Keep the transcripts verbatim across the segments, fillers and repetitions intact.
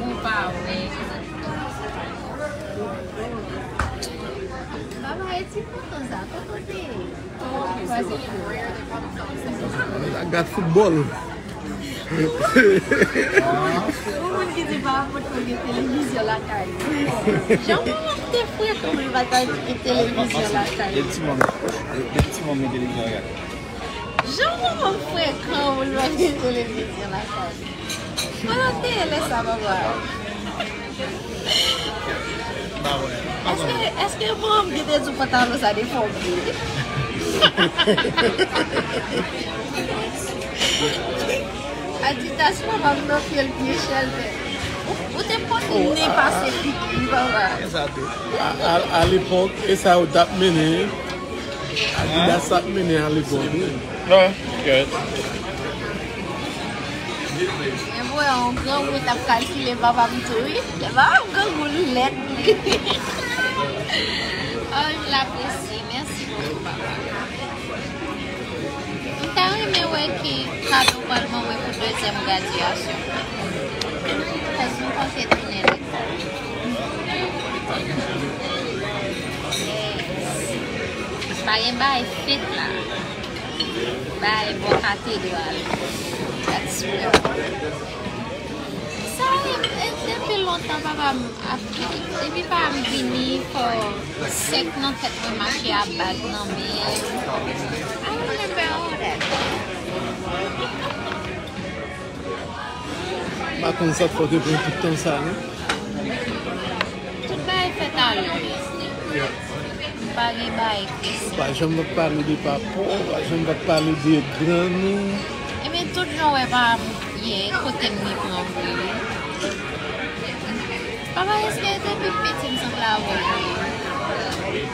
Bon, pa wè. Papa, e ti tonton sa, kote w te ye? Ou gad foutbòl. Ou moun ki di pa potko gen televizyon lakay. Jan manman m te frekan pou l pa ta gen televizyon lakay. Depi ti manman, depi ti manman gen televizyon lakay. Jan manman m frekan pou l pa gen televizyon lakay. Kote w te ye lè sa, papa? Èske, èske manman m ki te di w pantalon sa te fè w byen? Adidas papa m nan pye l byen chèlbè. Ou, ou te pote nen pase pik li, papa. Sa tou. A, a, alepòk, e sa yo t ap mennen. Adidas t ap mennen alepòk, wi. Non, kèt. Men m wè yon grangou t ap kalkile papa m tou, wi. Lè papa m grangou, li lèd. Oh, m l apresye. Mèsi bokou, papa. M ta renmen wè ki kado w pral ban mwen pou dezyèm gradyasyon. Kèt nou panse tounen lekòl. Yes. Pa gen bagay fèt la. Bay bò katedral. That's real. Sa e, e depi lontan papa m ap, depi papa m vini, fò sèk nan tèt mwen mache a bag nan men. I remember all that. M pa konn sa k fè w te pran tout tan sa, non. Tout bagay fèt a lè. Yeah. M pa gen bagay prese. Pa janm pa t pale de papa w, pa janm pa t pale de grann ou. Ebyen, tout jan w wè pa ye kote m li pran vre, wi. Papa, èske depi m piti m sanble avè w vre?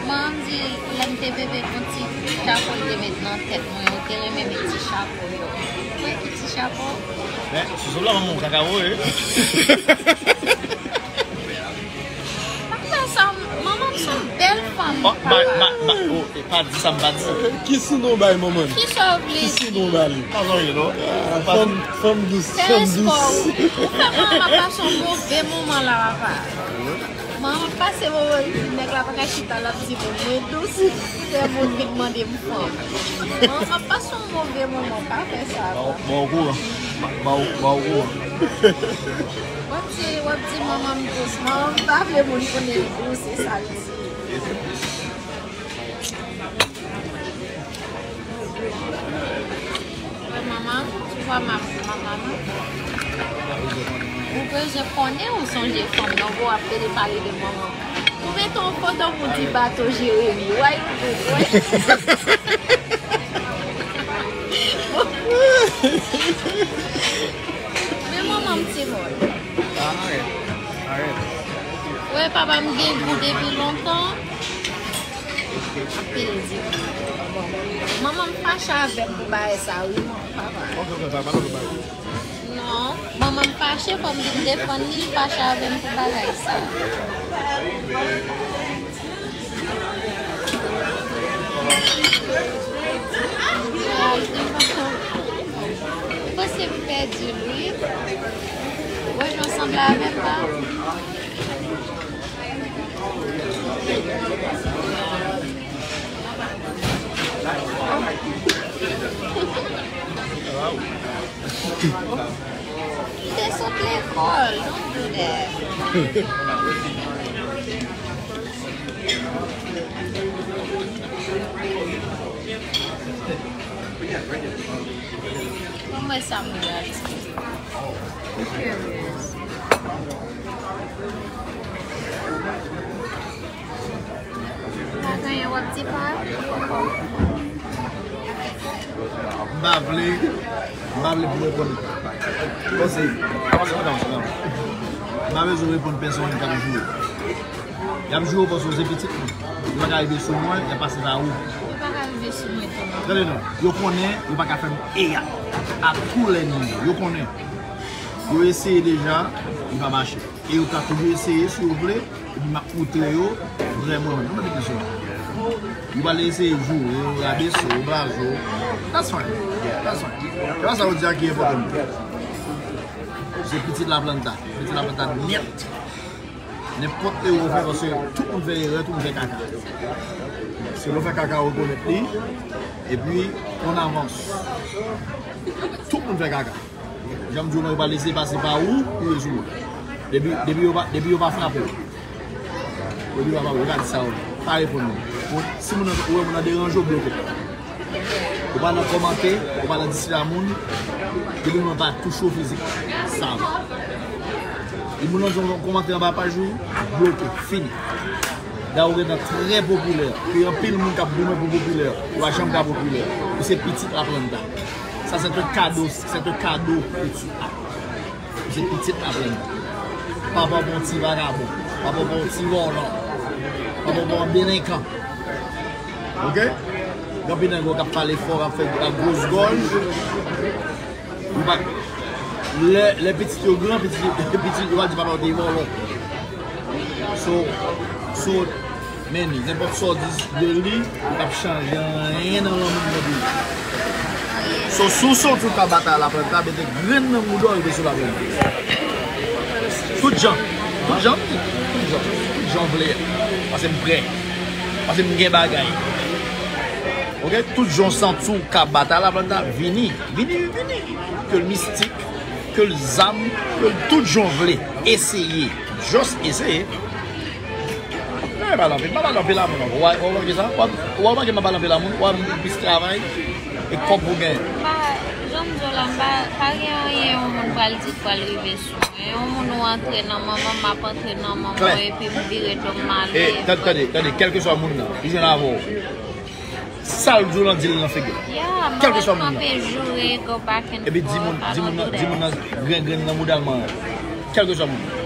Manman m di, lè m te bebe, gon ti chapo l te met nan tèt mwen, ou te renmen met ti chapo yo. Ou wè ki ti chapo? Men, sou sou la, manman w kakawo, wi. Pa fè sa, manman m se yon bèl fanm. Oh, ma, ma, ma, oh, e pa di sa m pa di. Ki sinon bay manman l? Kisa w vle di? Ki sinon bay li? Pa zanmi, non. Ah, fanm, fanm dous, fanm dous. Ou fè manman m ap pase yon move moman la, papa. Manman m ap pase moman, nèg la pa ka chita, l ap di, "Bon, mwen dous." Fè moun vin mande m fanm. Manman m ap pase yon move moman, pa fè sa. Ba w, ba w kouran. Ba, ba w, ba w kouran. W ap di, w ap di manman m dous. Manman m pa vle moun konnen l dous, se sa l di. Wè manman, tu vois ma, ma maman. Bezwen konnen ou sonje fanm nan, bon, w ap pede pale de manman. Ou mete yon foto pou di bato Jeremi. Why you do, why? Men manman m ti mòl. Arèt. Arèt. Wè, papa m gen gou depi lontan. Anpil di. Manman m fache avè m pou bagay sa, wi, papa. Ok, ok, papa, papa. Non, manman m fache, fò m vin defann li, li fache avè m pou bagay sa. Mwen panse m pèdi l, wi. Wè, jan w sanble avè m la. Li te sot lekòl, don't do that. Mwen sa m gade. Pa gen yon wòp ti pa. M pa vle, m pa vle pou reponn. Kòmsi, avanse, avanse, avanse. M pa bezwen reponn pèsonn k ap joure. Y ap joure paske w se pitit mwen. Yo pa ka rive sou mwen, y ap pase pa ou. Yo pa ka rive sou mwen tou, non. Tande non, yo konnen yo pa ka fè m eya a tou lè ni. Yo konnen. Yo eseye deja, li pa mache. E yo ka toujou eseye si yo vle, epi m ap moutre yo vrèman. Nou mete kesyon. Yo pral eseye joure w, rabese w, blaze w. That's fine. That's fine. Se pa sa yo di a ki enpòtan. Se pitit Laplanta. Pitit Laplanta nèt. Nenpòt erè w fè, paske tout moun fè erè, tout moun fè kaka. Se lè w fè kaka, w rekonèt li, epi on avans. Tout moun fè kaka. Jan m di w la, yo pa lese pase pa ou pou yo sou mwen. Depi, depi yo pa, depi yo pa frape w. Depi yo pa frape w, yo ka di sa yo vle. Pa reponn moun. Bon, si moun nan, ou wè moun nan deranje w, bloke l. Ou pa nan kòmante, ou pa nan diskite a moun, depi moun nan pa touche w fizik. Sa vle. E moun nan di yon kòmantè anba paj ou, bloke, fini. Dayè ou gentan trè popilè. Gen anpil moun k ap goumen pou popilè. Ou pa janm ka popilè. Ou se pitit Laplanta. Ça, c'est un cadeau, c'est un cadeau que tu as. Ou se pitit Laplanta. Papa w pa yon ti vagabon. Papa w pa yon ti vòlò. Papa w pa yon delenkan. Ok? Gen anpil nèg k ap pale fò, k ap fè ak gwòs gòj. Yo pa, lè, lè pitit yo gran, pitit, pitit yo va di papa yo te vòlò. So, so, men li, nenpòt sa w di de li, li p ap chanje anyen nan lanmou l gen pou li. So, si w santi w ka batay Laplanta, mete grenn nan mouda w, rive sou Laplanta. Tout jan, tout jan, tout jan, tout jan w vle. Pase m prè. Pase m gen bagay. Ok, tout jan w santi w ka batay Laplanta, vini, vini, vini. Ke l mistik, ke l zam, ke l tout jan w vle. Eseye. Just eseye. Mwen pa pale anpil, pa pale anpil a moun ankò. Ou wè, ou wè sa? Ou wè, ou wè m pa pale anpil a moun, ou wè m plis travay e kòb pou gen. Pa, jan m di w la, m pa, pa gen anyen yon moun pral di k pral rive sou mwen. Yon moun ou antre nan manman m, m ap antre nan manman w, epi m vire do m ale. E, tande, tande, tande, kèlkeswa moun nan, li jwenn avè w. Sa l di w lan, di l nan figi l. Yeah, m pa pral kanpe joure, go back and forth, I don't do that. Epi di moun, di moun nan, di moun nan grenn grenn nan mouda l manyen. Kèlkeswa moun nan.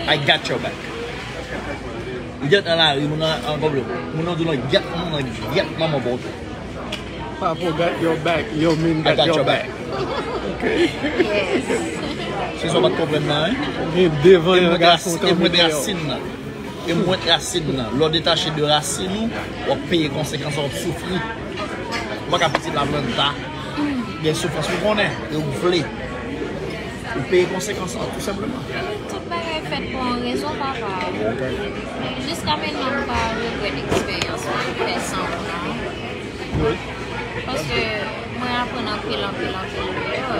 I got your back. Ou jan nan lari, moun nan an pwoblèm. Moun nan di w lan gyèt, moun nan gyèt manman pa w tou. Papa got your back, yo men got your back. Ok. Se sa w pa t konprann nan, wi. Gen devan yon gason tankou w. E mwen rasin nan. E mwen rasin nan. Lè w detache de rasin ou, w ap peye konsekans, w ap soufri. Ou pa ka pitit Laplanta. Gen soufrans ou konnen, e ou vle. Ou peye konsekans lan, tou senpleman. Tout bagay fèt pou yon rezon, papa. Jiska mentnan, m pa regrèt eksperyans mwen fè san w lan. Paske mwen aprann anpil, anpil, anpil de yo.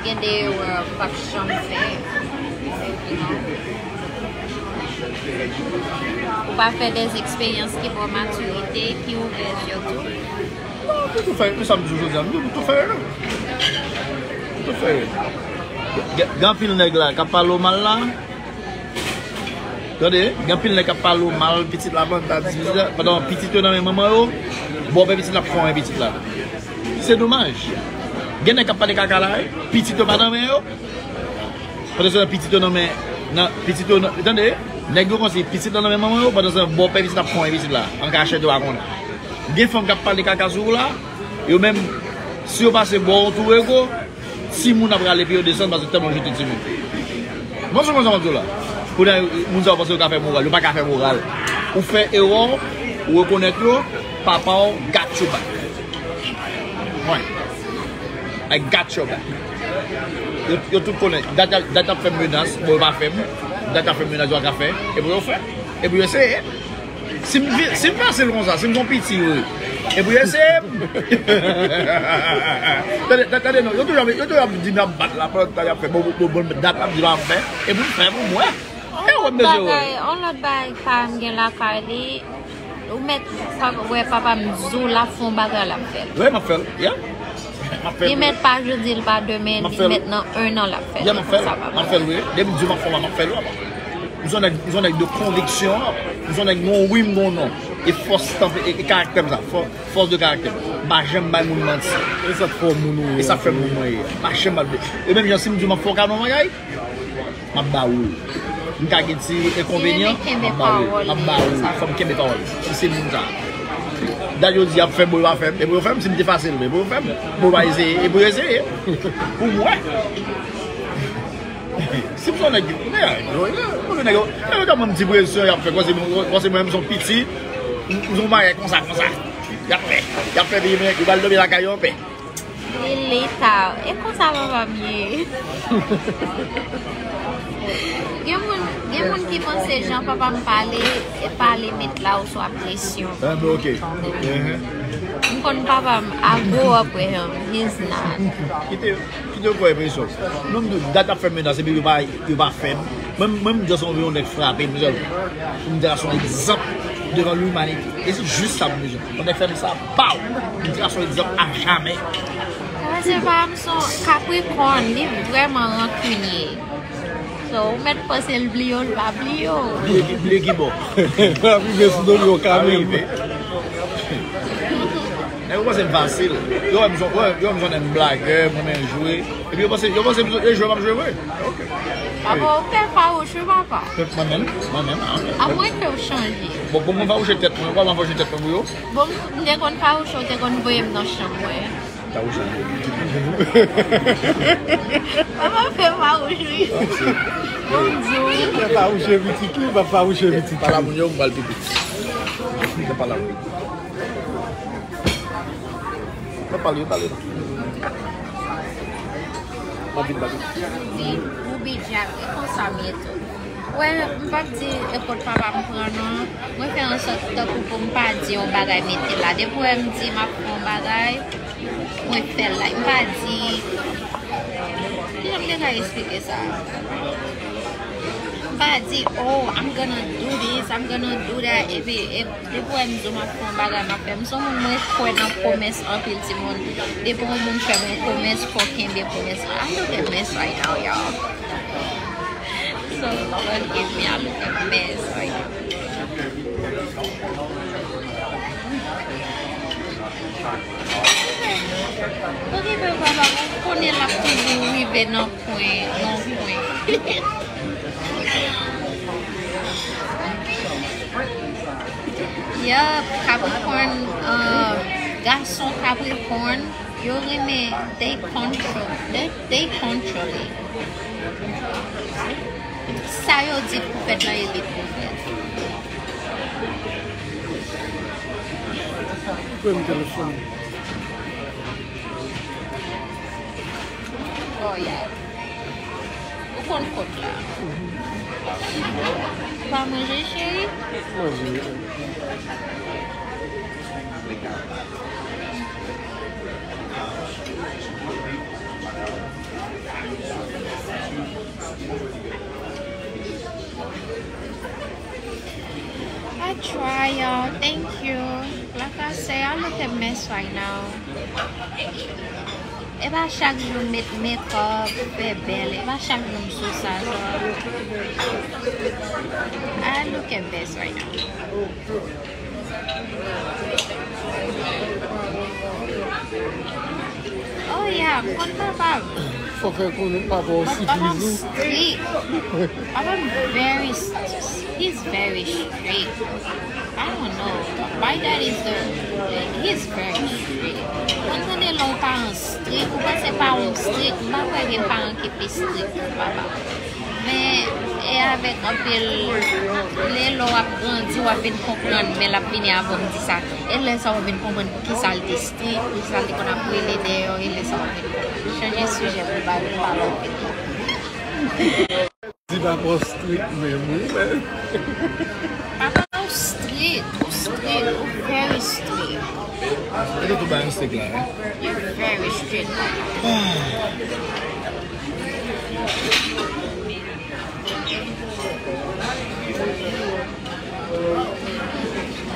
Gen de erè m p ap janm fè. You know? Ou pa fè de eksperyans ki ba w matirite, ki ouvè zye w tou. Non, pou tou fè, men sa m di w jodi a, m di w pou tou fè erè. Pou tou fè erè. Gen, gen anpil nèg la k ap pale w mal la. Tande, gen anpil nèg k ap pale w mal, pitit la pandan ta di pitit la, pandan pitit yo nan men manman yo, bòpè pitit la ap fè yon pitit la. Se domaj. Gen nèg k ap pale kaka la, wi. Pitit yo pa nan men yo. Pandan se tan pitit yo nan men, nan, pitit yo nan, tande, nèg yo konsi pitit la nan men manman yo, pandan se tan bòpè pitit la ap fè yon pitit la. An kachèt yo pa konnen. Gen fanm k ap pale kaka sou ou la, yo menm, si yo pase bò w tou rego, timoun ap rale pye yo desann paske tèlman yo jete timoun. Bon, se konsa m ap di w la. Kounye a, moun sa yo panse yo ka fè moral. Yo pa ka fè moral. Ou fè erè w, ou rekonèt yo, papa w got your back. Mwen. I got your back. Yo, yo tout konnen. Dat, dat ap fè m menas, bon, yo pa fè m. Dat ap fè m menas, yo pa ka fè. Epi yo fè. Epi yo eseye. Si m vi-, si m fasil konsa, si m gon piti, wi. Epi yo eseye m. Tande, tande, tande, non. Yo toujou ap, yo toujou ap di m y ap bat la, pandan tan y ap fè bon, bon, bon, dat ap di m ap fè. Epi m fè pou m wè. E ou m bezwen wè. On lòt bagay, on lòt bagay, pa m gen lakay li. Ou mèt pa wè papa m di w l ap fè yon bagay, l ap fè l. Wi, m ap fè l. Yeah. M ap fè l. Li mèt pa jodi, l pa demen, li mèt nan en an l ap fè l. Yeah, m ap fè l. M ap fè l, wi. Depi m di w m ap fè l, m ap fè l, wi. M se yon nèg, m se yon nèg de konviksyon, m se yon nèg gon wi, m gon non. E fòs tanpe, e, e karaktè m sa, fò-, fòs de karaktè m. M pa janm bay moun manti. E sa k fè w moun ou ye. E sa k fè m moun mwen ye. M pa janm bay. E menm jan si m di w m ap fè w kado yon bagay, m ap ba ou l. M ka gen ti enkonvenyan, m ap ba ou l. M ap ba ou l. Fò m kenbe pawòl. Si se moun sa. Dat yo di y ap fè m, bon, yo pa fè m. E pou yo fè m, si m te fasil, men pou yo fè m. Bon, yo pa eseye. E pou yo eseye. Pou m wè. Si m se yon nèg, nèg yo, nèg yo, nèg yo ka ban m ti presyon, y ap fè, kòm si, kòm si mwen, m se yon piti, m, m se yon bagay konsa, konsa. Y ap fè, y ap fè peyi m, yo pral dòmi lakay yo anpè. Li leta, e konsa papa m ye. Gen moun, gen moun ki panse jan papa m pale, e pa limit la oswa presyon. Ah, ben, ok. M konn papa m, I grew up with him, he's not. Kite, kite yo pran presyon. Non, m di w, dat ap fè m menas, epi yo pa, yo pa fè m. Mwen, mwen, m just anvi yon nèg frape m sèlman. Pou m di a se yon egzanp devan limanite. E se jis sa m bezwen. Yon nèg fè m sa, pow! M di a se yon egzanp a jamè. Paske papa m se yon Capricorn, li vrèman rankinye. So, ou mèt panse l bliye w, l pa bliye w. Bliye ki, bliye ki bò? L ap rive sou do m yon kamyon. Nèg yo panse m fasil. Yo wè m se, yo wè m se yon nèg blagè, m renmen jwe. Epi yo panse, yo panse m se jwè m ap jwe vre. Ok. Papa, ou fè fawouch wi, papa. Mwen menm, mwen menm, ah, ok. Apre w fè w chanje. Bon, pou mwen fawouche tèt mwen, kòman fawouche tèt mwen pou yo? Bon, m te konn fawouche, w te konn voye m nan chanm mwen. Fawouche. Papa fè fawouch wi. Bon, m di w. Fè fawouche pitit wi, pa fawouche pitit. Pale a moun yo, m pral pipi. Fè pale a moun yo. Mwen pale, pale non. M ap vin pale. Di, Ruby Jack, e konsa m ye tou. Wè, m p ap di e kot papa m pran non. Mwen fè ansòt tankou pou m pa di yon bagay mete la. Depi w wè m di m ap fè yon bagay, mwen fè l la. M pa di, kijan m te ka eksplike sa? M pa di, oh, I'm gonna do this, I'm gonna do that. Epi, e Depi w wè m di w m ap fè yon bagay, m ap fè. M se yon moun mwen kwè nan pwomès anpil timoun. Depi yon moun fè m yon pwomès, fò w kenbe pwomès la. I look a mess right now, y'all. So, Lord give me, I look a mess right now. Okipe w papa, m konnen l ap toujou rive nan pwen, nan pwen. Yup, Capricorn, uh, gason Capricorn, yo renmen they control, they, they control it. Sa yo di pou fèt la, e li pou fèt. Pran m telefòn. Oh, yeah. Ou konn kot la. Ou pa manje, cheri? Manje. I try, y'all. Thank you. Like I say, I look a mess right now. E pa chak jou m met makeup, fè bèl. E pa chak jou m sou sa, genre. I look a mess right now. Oh yeah, m konn papa m. Fò fè konnen papa w. But papa m strict. Papa m very strict. He's very strict. I don't know. My dad is the, he's very strict. Mwen tande lè yon paran strict, ou panse paran strict, m pa kwè gen paran ki pi strict ke papa. Men, e avèk anpil, lè, lè w ap grandi, w ap vin konprann, men l ap vini avan m di sa. E lè sa w vin konprann poukisa l te strict, poukisa l te konn ap rele dèyè w, e lè sa w vin konprann. Chanje sijè pou ba nou pale anpil. Di papa w strict menm, wi, men. Papa w strict, ou strict, ou very strict. E nou tou ba yon strict la, hein? You're very strict, papa.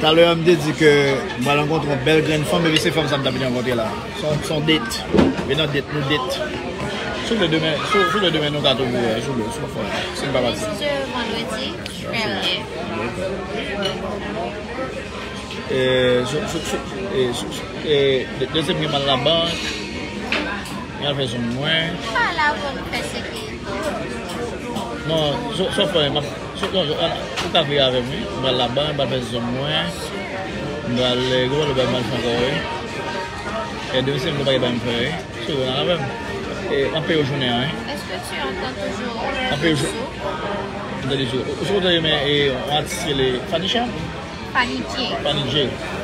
Talè a m te di ke m pral rankontre yon bèl grenn fanm, epi se fanm sa m t ap vin rankontre la. Se yon, se yon date. Vin nan date, nou date. Sou le demen, sou, sou le demen nou ka tou vire, sou le, sou fò. Si m pa pati. Sou le vandredi, premye. E, sou, sou, sou, e, sou, sou, e, de, dezyèm gen m al labank. M al fè zong mwen. Pa la pou m fè sekirite. Non, so, so fè, m ap, so, non, so, ou ka vire avè m, wi. M pral labank, m pral fè zong mwen. M pral, e, gwo lè m pral fè ankò, wi. E demen se m gen bagay m fè, wi. So, nan avè m. E, m ap peye w jounen an, wi. Est-ce que tu entends toujours M ap peye w jou-, m tande jou. Ou, ou, ou renmen, e, yon atis ki rele Fanisha? Fanny J. Fanny J.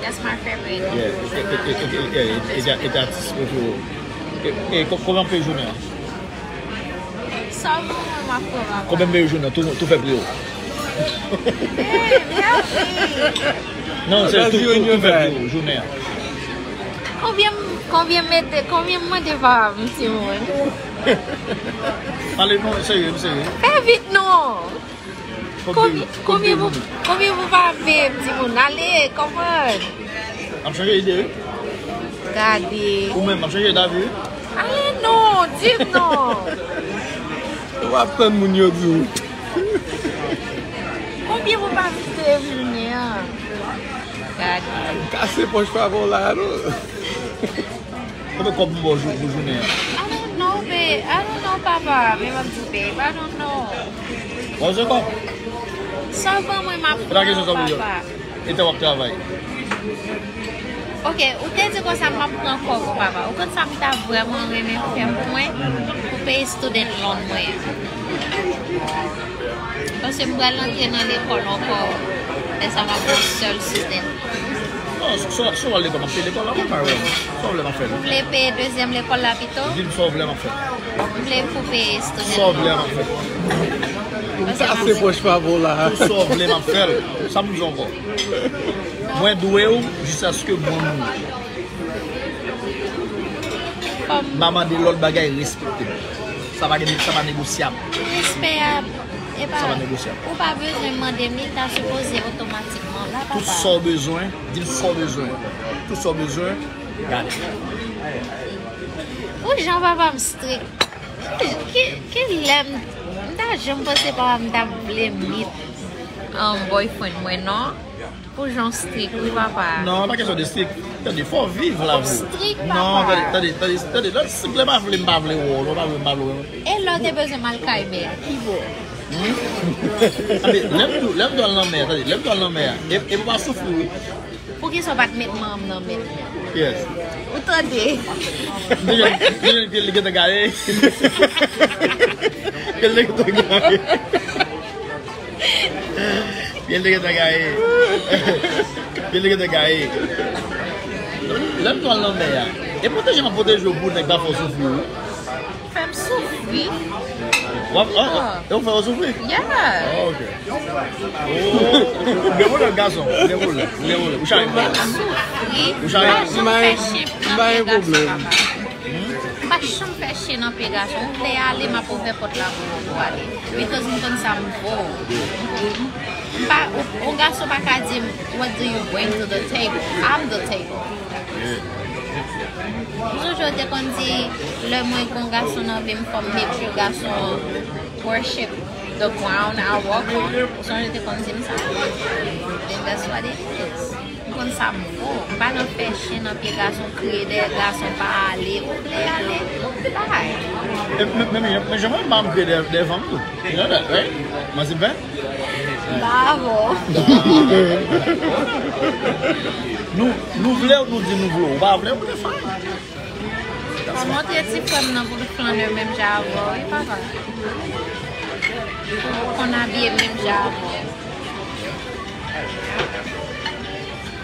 That's my favorite. Yeah, e, e, e, e, e, e, e, e, e, atis prefere w. E, e, ko-, konbyen w peye jounen an? Sa w voye m ap pran papa. Konbyen m peye jounen an? Tou, tou fè pri yo. Hey, mèsi. Non, se tou, tou, tou fè pri yo, jounen an. Konbyen, konbyen mete, konbyen m mande papa m, timoun? Pale non, serye, m serye. Fè vit non. Konbyen, konbyen pou, konbyen pou pa peye m, timoun? Ale, kòman? M ap chanje ide, wi. Gade. Ou menm, m ap chanje davi, wi. Ale non, di m non. W ap tann moun yo di w. Konbyen pou pa peye m jounen an? Gade. Kase pòch pa bon la, non. Konbyen kòb m ba w jou-, pou jounen an? I don't know, babe. I don't know, papa. Men m ap di, babe, I don't know. Bon, se kòb. Sa w ban mwen, m ap pran, papa. E ta w ap travay? Ok, ou te di konsa m ap pran kòb ou, papa. Ou konn sa m ta vrèman renmen fè mwen pou peye student loan mwen? Paske m pral antre nan lekòl ankò. Lè sa m ap yon sèl student. Non, si, si, si w al lekòl, m ap peye lekòl la, mwen pa wè. Sa w vle m ap fè? Ou vle peye dezyèm lekòl la pito? Di m sa w vle m ap fè. M vle pou peye student loan. Sa w vle m ap fè? Sa se pòch pa bon la. Tout sa w vle m ap fè l. Sa m di w ankò? Mwen dwe w jiskaske mwen mouri. M pa mande lòt bagay, respekte m. Sa pa gen, sa pa negosyab. Respè a, e pa, sa pa negosyab. Ou pa bezwen mande m li, li ta sipoze otomatikman la, papa. Tout sa w bezwen, di m sa w bezwen. Tout sa w bezwen, gade. Ou jan papa m strik. Ki, ki, ki lè m, m ta janm panse papa m ta vle meet, um, boyfriend mwen, non. Pou jan w strik, wi, papa. Non, pa kesyon de strik. Tande, fò w viv lavi w. Strik, papa. Non, tande, tande, tande, tande, lè strik, lè pa vle, m pa vle wè w, lè w pa vle, m pa vle wè w. E lè w te bezwen m al kay bèl, ki bò? Hmm? Tande, lè m di w, lè m di w al nan mè a, tande, lè m di w al nan mè a, e, e pou pa soufri, wi. Poukisa w pa t met manman m nan men m? Yes. Ou tande? M te jwenn, m te jwenn pye l gentan gaye. Pye l gentan gaye. Pye l te gentan gaye. Pye l te gentan gaye. Lè m pral nan mè a, e pwoteje m ap pwoteje w pou nèg pa fè w soufri, wi. Fè m soufri. W ap, ah, e w fè w soufri? Yeah. Ah, ok. Oh, ou gen pwoblèm, gason. Ou gen pwoblèm. Ou gen pwoblèm. Ou chanje. Ou chanje. M pa janm fè chen nan pye gason, papa. M pa janm fè chen nan pye gason. Ou vle ale, m ap ouvè pòt la pou ou, pou ale. Because m konn sa m vo. M pa, yon gason pa ka di m, "What do you bring to the table?" I'm the table. M sonje w te konn di, lè mwen gen yon gason nan vi m, fò m make sure gason an worship the ground I walk on. Ou sonje w te konn di m sa? Then that's what it is. M konn sa m vo. M pa nan fè chen nan pye gason, kriye dèyè gason, pa ale. Ou vle ale, bay. E, men, men, men, men jan mwen, m pa m kriye dèyè, dèyè fanm tou. You know that, right? Mwen se fè? Bravo. Nou, nou vle, nou di nou vle. Ou pa vle, ou te fine. Pa montre ti frè m nan pou l flannen menm jan avè w, wi, papa. Pou l konn abiye menm jan avè w.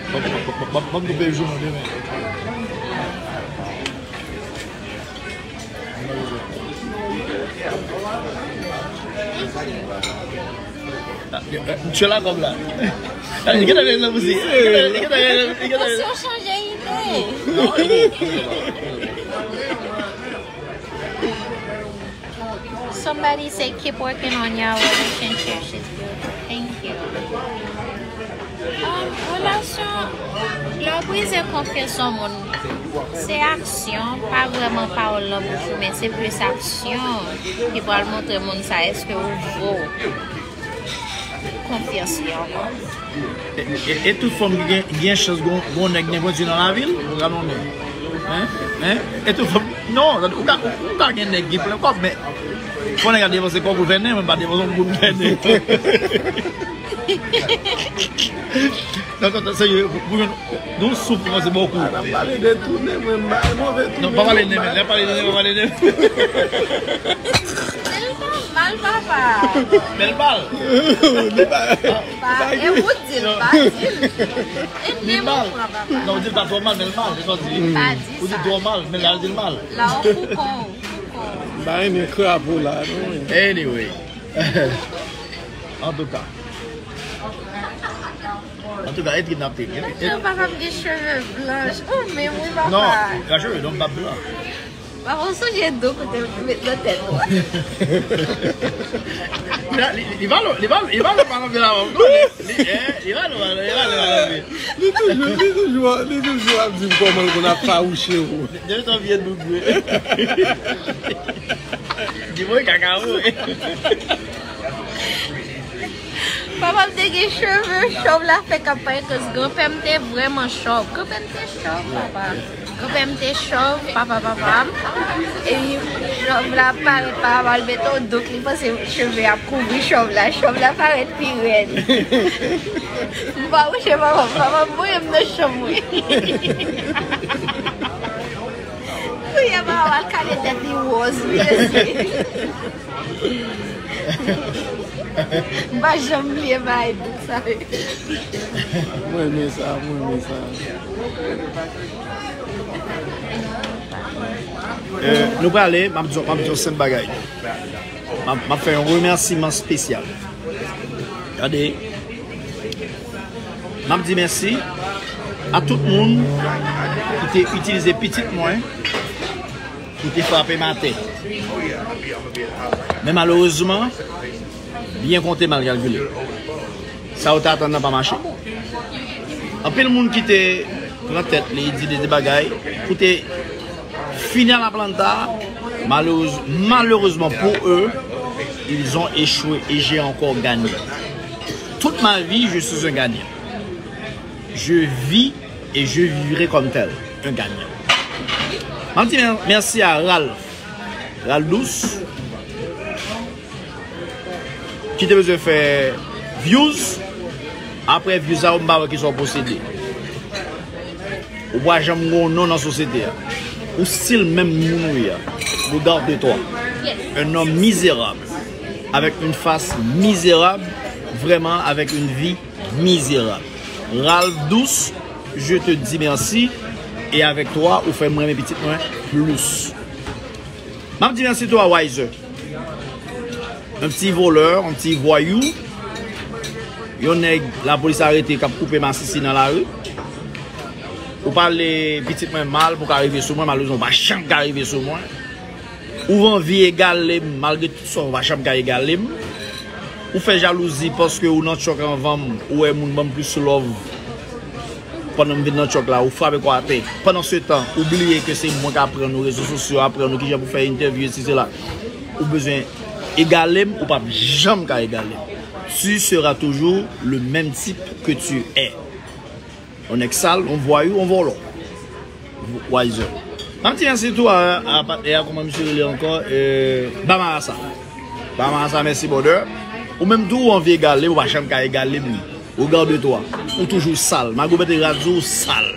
Ban m, ban m, ban m, ban m koupe jou nou demen. Misye la kòb la. Li gentan vin nan bouzi. Li gentan, li gentan, li gentan. Misye chanje ide. Somebody say keep working on your relationship. She's beautiful. Thank you. Um, relasyon, lè w brize konfyans yon moun, se aksyon, pa vrèman pawòl nan bouch ou, men se plis aksyon ki pral montre moun sa èske ou vo konfyans li ankò. E, e, e tout fanm ki gen, gen chans gon, gon nèg gen pwenti nan lavi l, ou ka non men. Hein? Hein? E tout fanm, non, ou ka, ou ka gen nèg ki plen kòb, men fò nèg a depanse kòb pou l fè nen, mwen pa depanse kòb pou l fè nen. Non, non, non, serye, pou, pou jwenn, nou souf kòmanse bò kou. N ap pale de tounen, mwen, m bay move tounen. Non, pa pale de nen, men, lè pale de nen, pa pale de nen. Bèl mal, papa. Bèl mal. Li pa, pa, e ou di l, pa di l. E nen mwen pran, papa. Non, ou di l pa twò mal, men l mal, se sa w di. Pa di sa. Ou di l twò mal, men la, l di l mal. La, ou fou kon, ou fou kon. M pa renmen krapo la, non. Anyway. Antouka. Antouka, e trip n ap trip. Jan papa m gen cheve blanch. Ou menm wi, papa. Non, Rachel, non, m pa blan. Papa, w sonje do kote m met nan tèt ou? Li, li, li pa lwen, li pa, li pa lwen pa nan vye la, m konnen. Li, eh, li pa lwen, li pa lwen pa nan vye. Li toujou, li toujou, li toujou ap di m kòman l konn ap fawouche ou. Depi tan vye doug vre. Di mwen kaka vre. Papa m te gen cheve chòv la fèk ap parèt, cause granpè m te vrèman chòv. Granpè m te chòv, papa. Granpè m te chòv, papa, papa m. Epi chòv la parèt, papa m al mete yon douk, li panse cheve ap kouvri chòv la. Chòv la parèt pi rèd. M pa wouche papa m, papa m voye m nan chanm mwen. Kounye a papa m al kale tèt li wòz, wi, mesye. M pa janm bliye bagay douk sa. Mwen renmen sa, mwen renmen sa. Eh, nou prale, m ap di, m ap di yon senp bagay. M ap, m ap fè yon remèsiman espesyal. Gade, m ap di mèsi a tout moun ki te itilize pitit mwen pou te frape m atè. Men malerezman, byen konte, mal kalkile. Sa yo te atann nan pa mache. Anpil moun ki te pran tèt li, di de, de bagay, pou te fini a la planta, malerez-, malheureusement pour eux, ils ont échoué et j'ai encore gagné. Toute ma vie, je suis un gagnant. Je vis et je vivrai comme tel, un gagnant. M ap di mè-, mèsi a Ralph, Ralph Douce, ki te bezwen fè views. Apre views sa yo, m pa wè kisa w posede. Ou pa janm gen yon non nan sosyete a. Ou still menm moun ou ye a. Regarde-toi. Un homme misérable. Avec une face misérable. Vraiment avec une vie misérable. Ralph Douce, je te dis merci. Et avec toi, ou fè m renmen pitit mwen plis. M ap di mèsi tou a Wiser. Yon ti volè, yon ti vwayou. Yon nèg lapolis arete k ap koupe masisi nan lari. Ou pale pitit mwen mal pou ka rive sou mwen, malerezman ou pa janm ka rive sou mwen. Ou anvi egale m, malgre tout sa, ou pa janm ka egale m. Ou fè jalouzi paske ou nan tchòk anvan m, ou wè moun ban m plis love. pandan m vin nan truck la, ou frape kò atè. Pandan se tan, ou bliye ke se mwen k aprann ou rezo sosyo, aprann ou kijan pou fè entèvyou, esi sela. Ou bezwen egale m, ou p ap janm ka egale m. Tu seras toujours le même type que tu es. Yon nèg sal, yon vwayou, yon vòlò. Wiser. M ap di mèsi tou a, a patnè a, kòman misye rele ankò? Euh, Bamarasa. Bamarasa, mèsi, brother. Ou menm tou, ou anvi egale m, ou pa janm ka egale m. Regarde-toi. Ou toujou sal. Magoumèt te di w sal.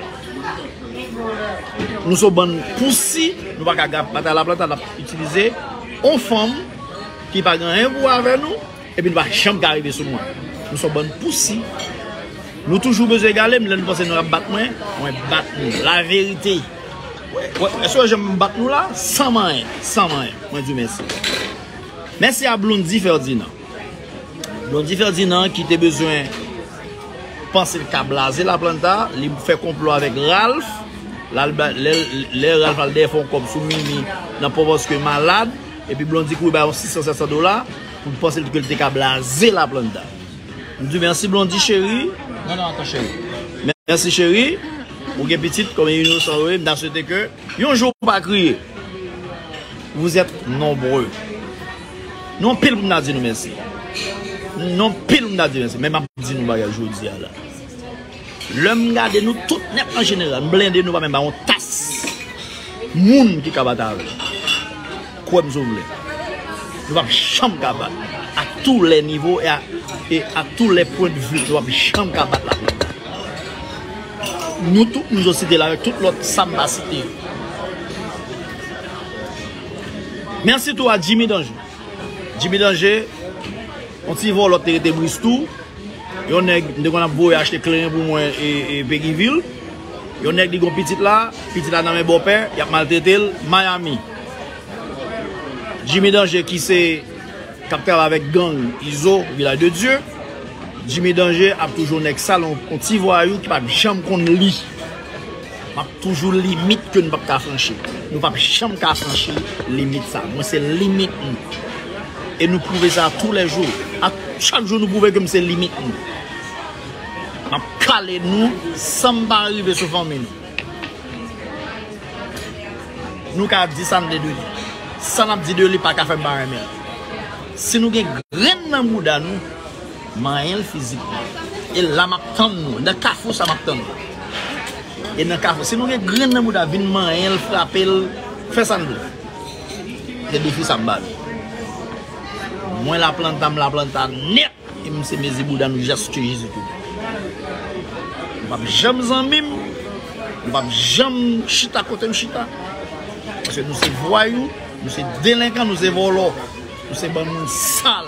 Nou se yon bann pousi, nou pa ka gra-, batay Laplanta, n ap itilize yon fanm ki pa gen anyen pou wè avè nou, epi nou pa janm ka rive sou mwen. Nou se yon bann pousi. Nou toujou bezwen egale m, lè nou panse nou ap bat mwen, mwen bat nou. Laverite. Wè, wè, èske w wè jan m bat nou la? San manyen, san manyen. Mwen di w mèsi. Mèsi a Blondy Ferdinand. Blondy Ferdinand ki te bezwen panse l ka blaze Laplanta, li fè konplo avèk Ralph. L al ba-, lè, lè Ralph al dèyè fè yon kòb sou Mimi nan Pòtoprens ke malad, epi Blondy kouri ba yon sis san sèt san dola pou l panse l ke l te ka blaze Laplanta. M di mèsi Blondy cheri. Non, non, atann cheri. Mèsi cheri. Ou gen pitit kòm inosan yo ye, m ta swete ke yon jou ou pa kriye. Vous êtes nombreux. Nou anpil pou m ta di nou mèsi. Nou anpil pou m ta di mèsi. Men m ap di nou bagay jodi a la. Lè m gade nou tout nèt an jeneral, m blende nou pa menm ba yon tas moun ki ka bat avè l. Kwè m si w vle. Nou p ap janm ka bat. À tous les niveaux et à, et à tous les points de vue, nou p ap janm ka bat la. Nou tout, nou site la avèk tout lòt sa m pa site yo. Mèsi tou a Jimmy Danger. Jimmy Danger, yon ti vòlò te rete Bristou. Yon nèg, m te konn ap voye achte kleren pou mwen e, e Peguy Ville. Yon nèg li gon pitit la, pitit la nan men bòpè, y ap maltrete l, Miami. Jimmy Danger ki se k ap travay avèk gang Izo, Vilaj de Dye. Jimmy Danger ap toujou nèg sal, yon, yon ti vwayou ki p ap janm konn li. M ap toujou limit ke nou p ap ka franchi. Nou p ap janm ka franchi limit sa. Mwen se limit nou. E nou pwouve sa toulèjou. A chak jou nou pwouve ke m se limit nou. M ap kale nou san m pa rive sou fanmi nou. Nou ka di sa n vle de li. Sa n ap di de li pa ka fè m pa renmen l. Si nou gen grenn nan bouda nou, manyen l fizikman. E la m ap tann nou. Nan kafou sa m ap tann nou. E nan kafou. Si nou gen grenn nan bouda, vin manyen l, frape l, fè sa n vle. Se defi sa m ba nou. Mwen Laplanta, m Laplanta nèt. E m se mezi bouda nou jiskaske Jezi tounen. Nou p ap janm zanmi m. Nou p ap janm chita kote m chita. Paske nou se vwayou, nou se delenkan, nou se vòlò. Nou se bann moun sal.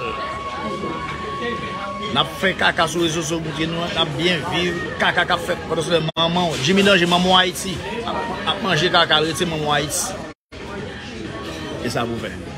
N ap fè kaka sou rezo sosyo, nou, n ap byen viv. Kaka k ap fèt pandan se manman w. Jimmy Danger, manman w Ayiti. Ap, ap manje kaka, l rete manman w Ayiti. E sa pou fè.